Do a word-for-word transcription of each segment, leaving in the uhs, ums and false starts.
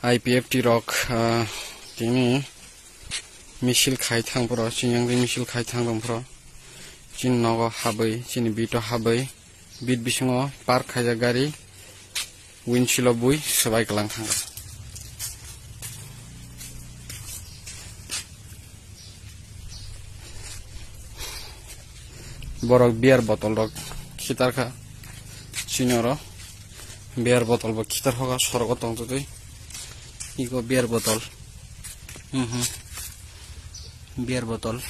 I P F T rok, ah, tini misil khai thang phro, chini yang misil khai thang tong phro, chini nogo habwi, chini bito habwi, bit bisingo park khaijak gari, windshield o bui swbai kwlang thangkha. Borok beer bottle rok khitar kha, chini oro beer bottle bo khitar hoga sorogo tongtwtwi, iko beer bottle, mhm, beer bottle.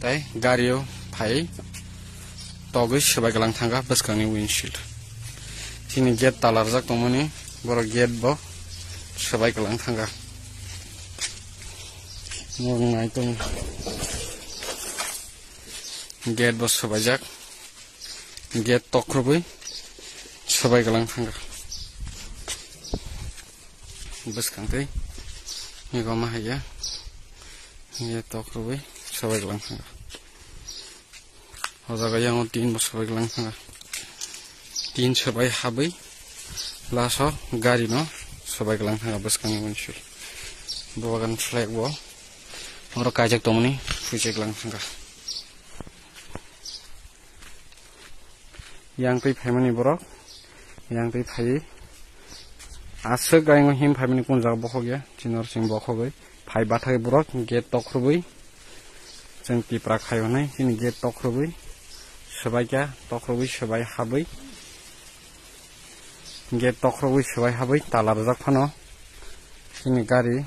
Tai gario phai togwi swbai kwlang thangkha bwskangni windshield. Chini gate tala rwjak tongmani, borok gate bo swbai kwlang thangkha. Nwng nai tong gate bo swbaijak, gate tokrwbwi swbai kwlang thangkha. Bwskang tei ego ma haiya, ye tok rwui swbai kwlang thangkha. O jaga yango tin bo swbai kwlang thangkha. Tin swbai habwi laso gari no swbai kwlang thangkha bwskangni windshield. Bo bagan flag bo oro kaijak tongmani phuichai kwlang thangkha. Yang twi phaimani borok, yang twi phaiwi aswk ayang him phaimani kun jaga bokhok ya, chinor sing bokhogwi phai bathai borok gate tokrwbwi, chwng tipra khai hwnwi chini gate tokrwbwi swbaikha, tokrwbwi swbai habwi, gate tokrwbwi swbai habwi tala rwjak phano chini gari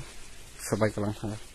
swbai kwlang thangkha.